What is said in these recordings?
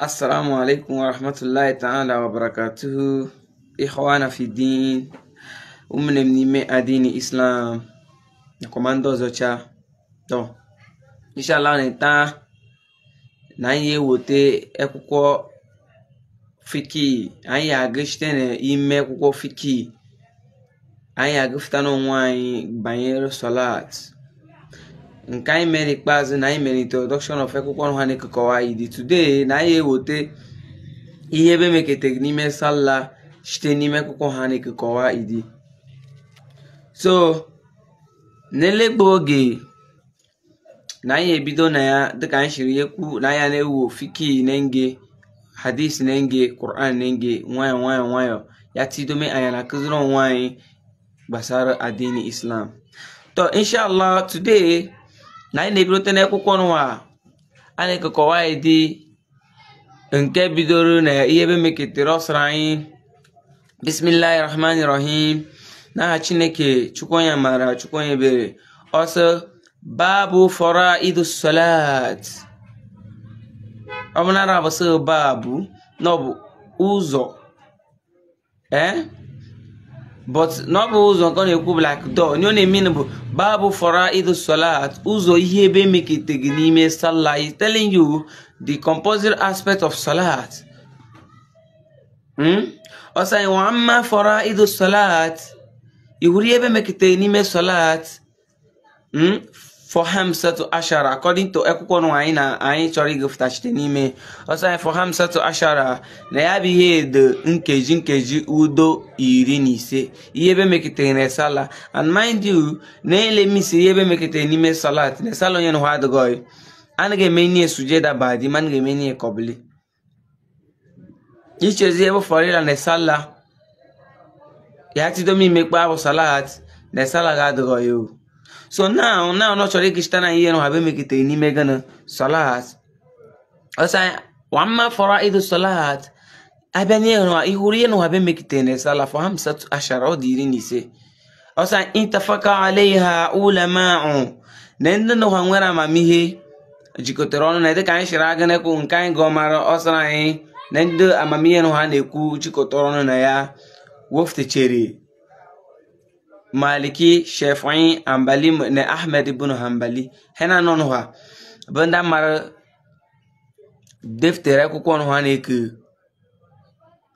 Assalamu alaikum wa rahmatullahi ta'ala wa barakatuhu. Ikhwana fi din. Ụmụnne m n'ime adini Islam. Nakwa ndị ọzọ cha. To. Inshallah na taa na anyị eweta akwụkwọ fiki. Anyị aga site n'ime akwụkwọ fiki. Anyị agụfụta n'onwe anyị banyere salat. Nke anyị mere ikpeazụ na anyị mere introduction of akwụkwọ ha na-ekekọwa anyị dị today na anyị eweta ihe ebe meketere n'ime sala site n'ime akwụkwọ ha na-ekekọwa idi. So n'elegbe oge na anyị ebido na ya dịka anyị siri ekwu na anyị na-ewu fiki na-nge hadith na-nge Quran na-nge nwayọ nwayọ nwayọ ya tidome anyị na-akụziri onwe anyị gbasara adini Islam. To inshallah today na anyị na-ebidote n'akwụkwọ nwa a na-ekekọwa anyị dị nke bidoro na ihe ebe meketere ọsara anyị bismillahir rahmanir rahim. N'aha Chineke Chukwu onye amara Chukwu onye ebere. Ọsọ babu faraidu salat. Ọ bụ nara abụsị babu na ọ bụ ụzọ but na ọ bụ ụzọ nke ọ na-ekwu bụ like door. Ihe ọ na-eme bụ babu faraidu salat, ụzọ ihe ebe emekete gị n'ime salah. Is telling you the compulsory aspect of salat. Ọ sị wa amma faraidu salat, ihuru ihe ebe emekete n'ime salat for hamsatu ashara, according to akwụkwọ nwa anyị na anyị chọrọ ịgụfụta site n'ime. Ọ sị for hamsatu ashara na ya bụ ihe dị nkeji nkeji udo 15 ihe ebe meketere na sala. And mind you, na ele misi ihe ebe meketere n'ime salat na sala onye nwa adịghị anaghị eme ihe sujeda badi ma anaghị eme ihe kọbili ichezi ebe fọrịla na sala ya tidomi imekpa abụ salat na sala ga-adịghị yo. So now no chọrọ ịgịchita na ihe nwa be meketere n'ime gana salat. Ọ sị wamma faraidu salat, abịa n'ihe nwa ihuru ihe nwa be meketere na sala for hamsatu ashara, ọ dị 15. Ọ sị intafaka alaiha ulama'u, na ndị nwa nwere amamihe jikọtara ọnụ na dịka anyị shiri aga n'ekwu nke anyị gọmara. Ọ sịrị anyị na ndị amamihe nwa na-ekwu jikọtara ọnụ na ya wofutechere Maliki, Shafi'i, Hanbali na Ahmed ibn Hanbali. Ha na-anọ n'ụwa bụ ndị mara deftere akwụkwọ ọnụ ha na-eke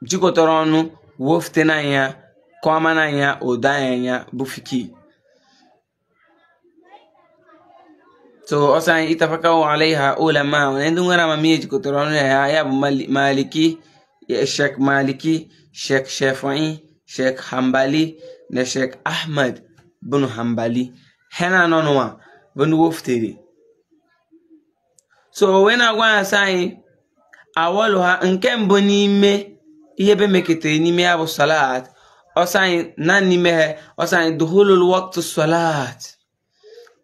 jikọtara ọnụ wofute n'anya kọma n'anya odo anya bụ fiki. So ọ sị anyị itafakaw alaiha ulama, na ndị nwere amamihe jikọtara ọnụ ya, ya bụ Maliki, Sheikh Maliki, Sheikh Shafi'i, Sheikh Hanbali na Sheikh Ahmad bin Hanbali. Ha na-anọ n'ụwa bụ ndị woftere. So wee na-agwa ya sị anyị awọlụ ha nke mbụ n'ime ihe ebe meketere n'ime ya bụ salat. Ọ sị anyị na n'ime ha, ọ sị anyị duhulul waqtu salat,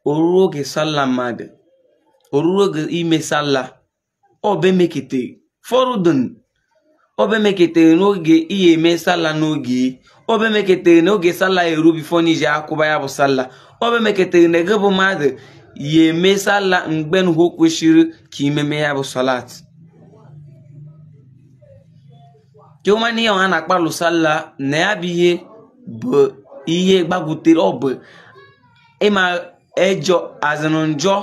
oruru oge sala mmadụ, oruru oge ime sala ọ bụ emeketere fọrụdun, ọ bụ emeketere n'oge ihe eme sala n'oge, ọ bụ emeketere n'oge sala eru bifo n'iji akwụba ya bụ sala, ọ bụ emeketere na ego bụ mmadụ ya eme sala mgbe nhụ kwesịrị ka imeme ya bụ salat. Chioma n'ihe ọ na-akpalụ sala na ya bụ ihe bụ ihe gbagwutere, ọ bụ ịma ejọ azụnụ njọ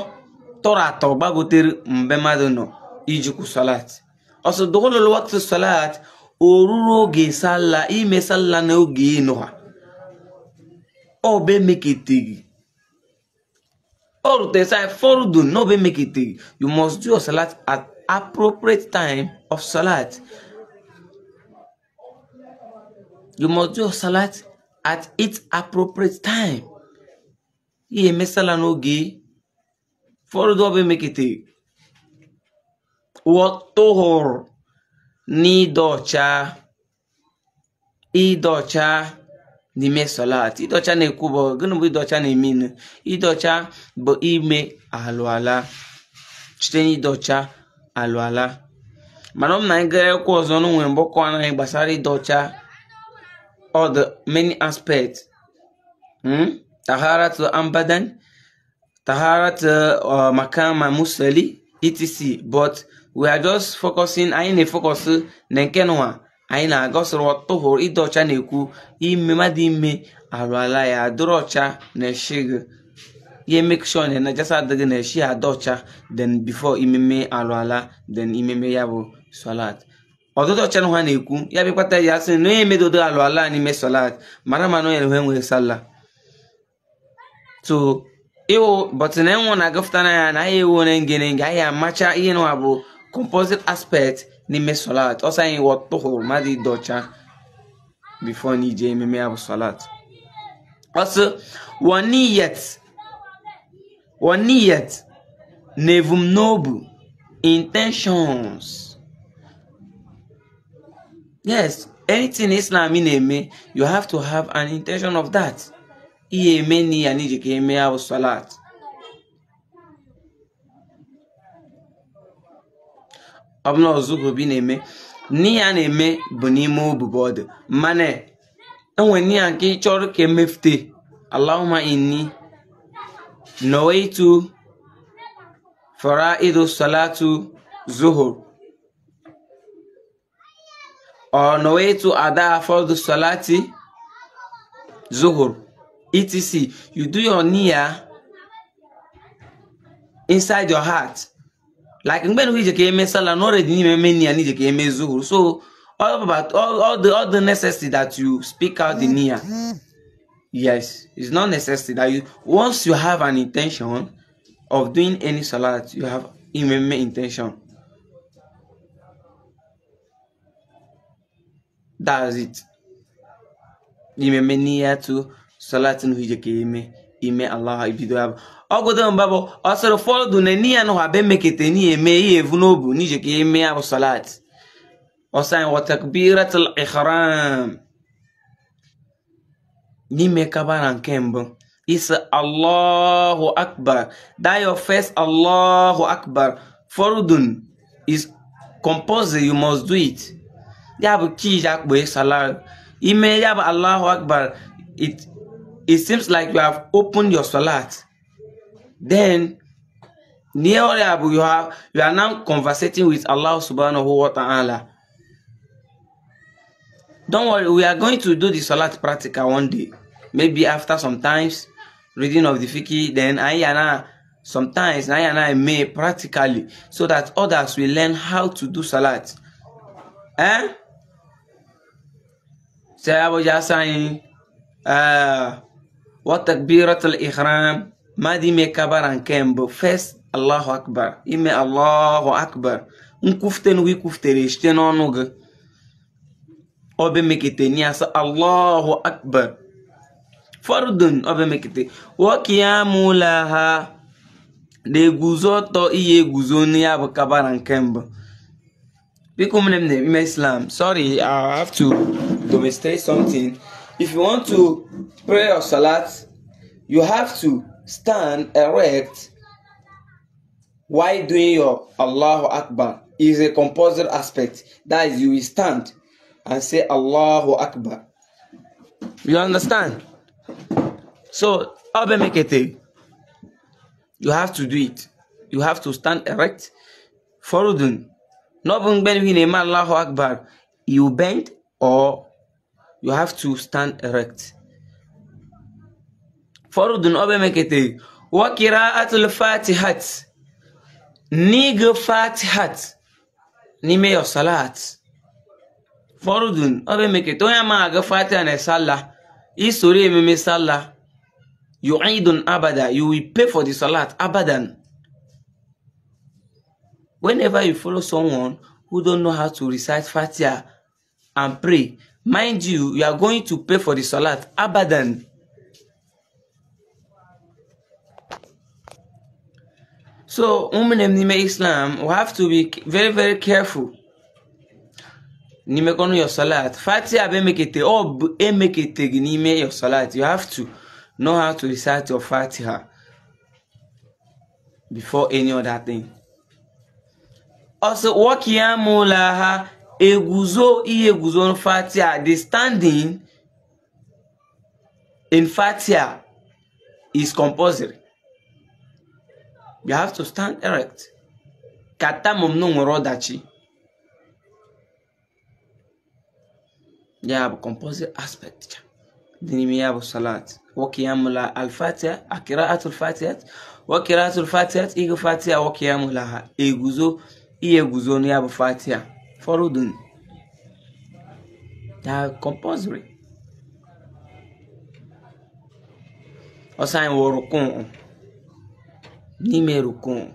tọrọ atọ gbagotere mgbe mmadụ nọ ijikwu salat. Ọsọ dukhulul waqti salat, oruru oge sala, ime sala n'oge ịnụ ha ọ bụ emeketeghị ọ rutere sa fọrụdun na ọ bụ emeketeghị. You must do your salat at appropriate time of salat. You must do your salat at its appropriate time. Ihe eme sala n'oge fọrụdun ọ bụ emeketeghị. Wọtụhụrụ n'ịdọcha, ịdọcha n'ime salat. Ịdọcha na-ekwu bụ gịnị bụ ịdọcha na-eme? Ịdọcha bụ ime alụala site n'ịdọcha alụala. Mana ọ bụ na anyị gara ekwu ọzọ na nwere mgbakọ anaghị gbasara ịdọcha all the many aspects. Taharatu ambadan, taharatu makama musali, etc. But We are just focusing, anyị na-efocus na nke nwa anyị na-agọsịrị ọtụhụrụ ịdị ọcha na-ekwu ime mmadụ ime alụala ya adịrị ọcha na eshighi ihe make sure na najasa adịghị na eshi adị ọcha, then before imeme alụala, then imeme ya bụ salat. Ọdụdụ ọcha na ha na-ekwu ya bịakwata ya sị na onye emedodo alụala n'ime salat mara mana onye na enweghị sala. So iwu but na enwe na-agafụta na ya na ahịa ewu na ngene nge ahịa amacha ihe nwa bụ composite aspect n'ime salat. Ọsọ anyị wọtụhụrụ mmadụ ịdị ọcha before na ije ememe ya bụ salat. Ọsọ waniyat na ebumnobi, intentions. Yes, anything Islam na-eme, you have to have an intention of that. Ihe eme ni ya n'ije ka eme ya bụ salat. Ọ bụ na ọzụgụ bi na-eme n'ihe a na-eme bụ n'ime obubo ọdụ, mana enwe n'ihe nke ị chọrọ ka emefute. Allahumma inni nawaitu fara'idu salatu zuhur or nawaitu ada fardu salati zuhur, etc. You do your niyyah inside your heart. Like mgbe ije ka eme sala no already n'ime eme niyyah n'ije ka eme zuhur. So all about all the necessity that you speak out the niyyah. Yes, it's not necessary that you, once you have an intention of doing any salat, you have imeme intention. That's it. Imeme niyyah to salat n'ije ka eme ime Allah ibido ya. Ogodo mbabo osoro foldu na niyyah no habe mekete ni eme ihe evu n'obu n'ije ka eme ya bụ salat. Osan wa takbiratul ihram. N'ime kabara nke mbụ is Allahu Akbar. That your first Allahu Akbar fardun is compulsory, you must do it. Ya bụ ki ja kpe salat. Ime ya bụ Allahu Akbar, it seems like you have opened your salat. Then you are now conversating with Allah subhanahu wa ta'ala. Don't worry, we are going to do the salat practical one day. Maybe after sometimes reading of the fiqh, then sometimes I may practically, so that others will learn how to do salat. Eh? Say Abu Jasain, what takbiratul ihram, madi me kabaran kembo. First Allahu Akbar. Ime Allahu Akbar. Nkufte nwi kuftere shite n'ọnụ. Obe mekete ni asa Allahu Akbar. Fardun obe mekete. Wa qiyamu laha na-eguzo ọtọ ihe eguzo ya bụ kabara nke mbụ. Biko ụmụnne m Islam, sorry, I have to demonstrate something. If you want to pray your salat, you have to stand erect while doing your Allahu Akbar. Is a compulsory aspect. That is, you will stand and say Allahu Akbar. You understand? So, you have to do it. You have to stand erect. Farudun. Allahu Akbar. You bend or you have to stand erect. Farudun obemekete. Wa qira'atul Fatihat. Niga Fatihat. Nime your salat. Farudun obemekete. Onye ma aga Fatiha na salah. Isori ememe salah. Yu'idun abada. You will pay for the salat abadan. Whenever you follow someone who don't know how to recite Fatiha and pray, mind you, you are going to pay for the salat abadan. So, ụmụnne m n'ime Islam, we have to be very, very careful. N'ime kono your salat. Fatiha be mekete, or emekete gị n'ime your salat. You have to know how to recite your Fatiha before any other thing. Also, waqiyamu laha, eguzo iye eguzo Fatiha. The standing in Fatiha is compulsory. You have to stand erect. Kata mom no nwere ọdachi. Ya bụ compulsory aspect dị n'ime ya bụ salat. Wa qiyamu la al-Fatiha, qira'atul Fatiha, wa qira'atul Fatiha, ịgụ Fatiha, wa qiyamu laha, eguzo, ihe guzo na ya bụ Fatiha. Farudun. Ya compulsory. Ọsọ anyị wụ rukun. N'ime rukun.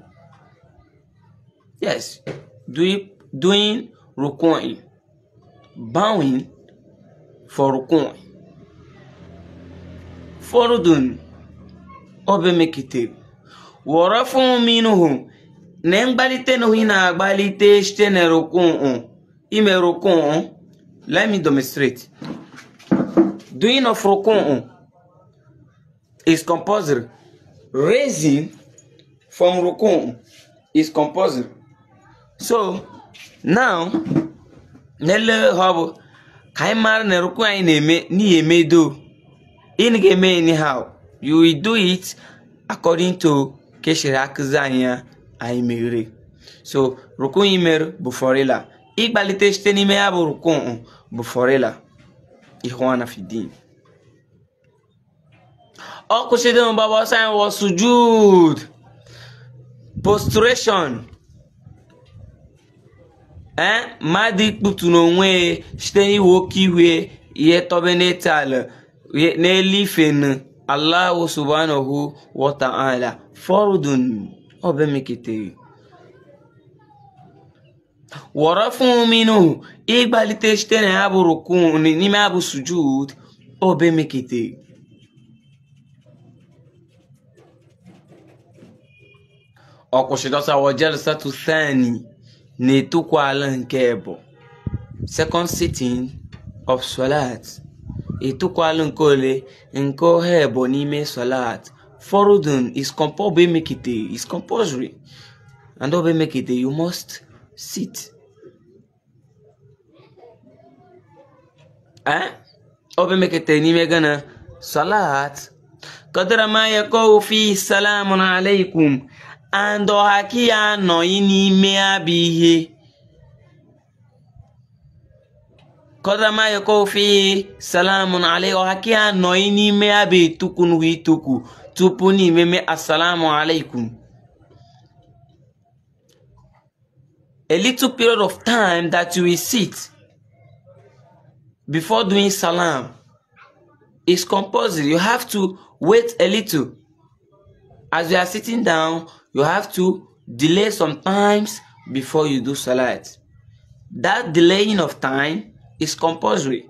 Yes, doing rukun, bowing for rukun. Farudun obe mekite. Warafu minuhu na mgbalite nuhu ị na-agbalite site na rukun. Ime rukun. Let me demonstrate. Doing of rukun is compulsory. Raising from rukun is compulsory. So now, nele hub ka anyị mara na rukun anyị na-eme n'ihi eme do. Ị ga-eme anyhow. You will do it according to keshiri akụzi anyị anyị mere. So rukun ị mere bụ forila. Ịgbalite site n'ime ya bụ rukun bụ forila. Ikhwana fi din. Ọ kwụsịrị mgbaba ọsọ anyị wụ sujud. Postration. Mmadụ ikputu n'onwe site n'iwe oke iwe ihe tobe n'etala n'elu ife na Allahu subhanahu wa ta'ala. Farudun obemekete. Warafu minhu ịgbalite site na ya bụ rukun n'ime ya bụ sujud obemekete. Ọ kwụsịrị wa jalsatu thani na-etukwala nke bụ second sitting of salat. Etukwala nke ole nke ohe bụ n'ime salat. Farudun is compulsory, is compulsory, and obemekete you must sit. Obemekete n'ime gana salat. Qadra ma yaqau fi salamun alaykum. And ọhaki ya nọ n'ime ya bụ ihe. Qadra ma yaqau fi salamun alaykum. Ọhaki ya nọ n'ime ya bụ ituku n'uhu ituku tupu n'imeme assalamu alaikum. A little period of time that you will sit before doing salam is compulsory. You have to wait a little. As you are sitting down, you have to delay sometimes before you do salat. That delaying of time is compulsory.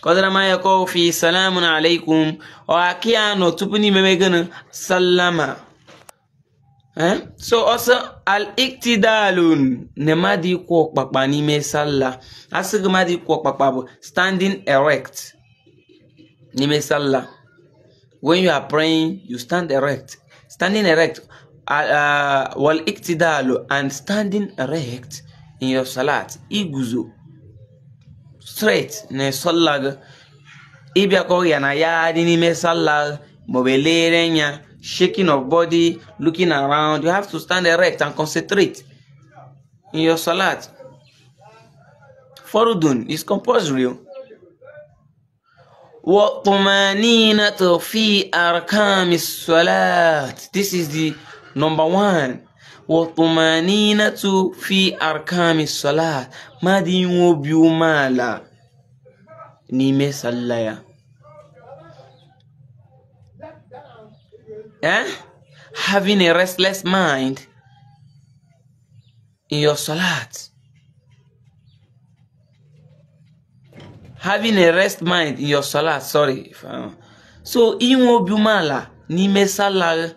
Qadra ma yaqau fi salamun alaykum. Ọhakia nọ tupu n'imeme gịnị sallama. So also al-iktidalun na mmadụ ịkwụ ọkpakpa n'ime sallah. Asị gị mmadụ ịkwụ ọkpakpa bụ standing erect n'ime sallah. When you are praying, you stand erect. Standing erect, wal iktidalu, and standing erect in your salat. Iguzo straight na sallah gị. Ịbịakọ ya na ya dị n'ime sallah maọbụ elere anya, shaking of body, looking around. You have to stand erect and concentrate in your salat. Farudun is compulsory. وَطُمَانِينَةُ فِي أَرْكَامِ الصَّلَاةِ. This is the number one. وَطُمَانِينَةُ فِي أَرْكَامِ الصَّلَاةِ. Mmadụ inwe obi umeala n'ime sallah ya. Having a restless mind in your salat. Having a rest mind in your salat, sorry. So, inwe obi umeala n'ime salah.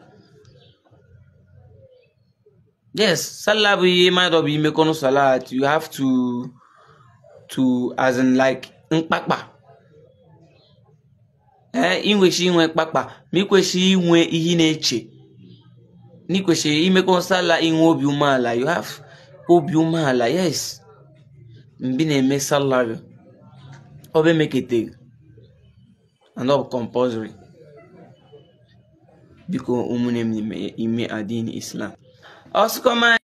Yes, salah bụ ihe mmadụ bụ imekọnụ salat. You have to as in like mkpakpa. Inweshi inwe mkpakpa, ma ikweshi inwe ihe na-eche. N'ikweshi imekọ salah inwe obi umeala. You have obi umeala, yes. Mgbe na-eme salah obe mekete and all compulsory. Biko, ụmụnne m n'ime addini Islam. Ọsụkọma.